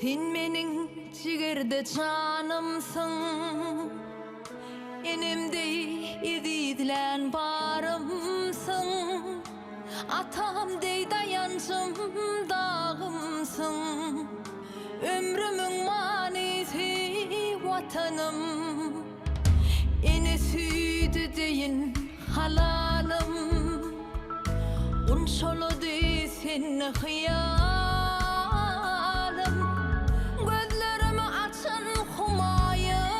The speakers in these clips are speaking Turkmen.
Sen meniň jigerde janymsyň, Enem deý ezizlän barymsyň, Atam deý daýanjym, dagymsyň, Ömrümiň manysy Watanym. Ene süýdi deýin halalym, Gunçalady sende hyýalym, Gözlerimi açan Humaýym,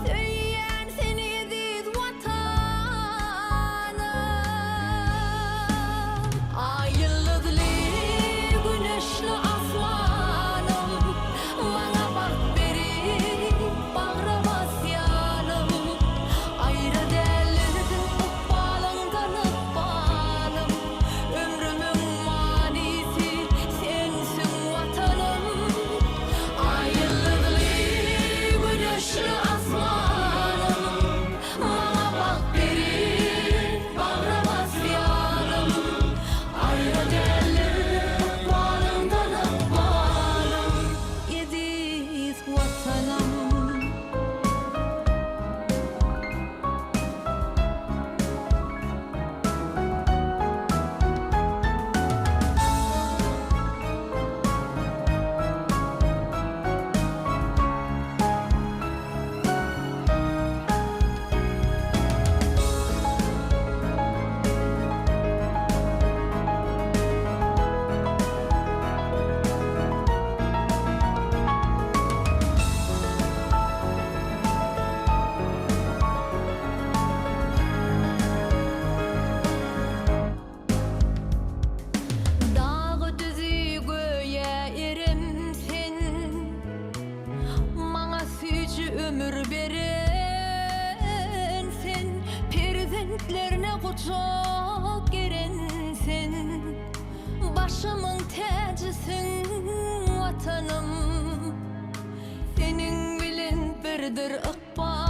Söýýän seni eziz Watanym. Aý ýyldyzly, güneşli asmanym, Maňa bagt berip, bagra basýanym. Aýra däldir ykbalyňdan ykbalym, Ömrümiň manysy sensiň Watanym. Aý ýyldyzly, güneşli asmanym, Maňa bagt berip, bagra basýanym. Aýra däldir ykbalyňdan ykbalym, Eziz Watanym. Dagy-düzi göýä erem sen, Maňa süýji ömür beren sen, Perzentlerne gujak geren sen, Başymyň täjisiň Watanym. Seniň bilen birdir ykbalym.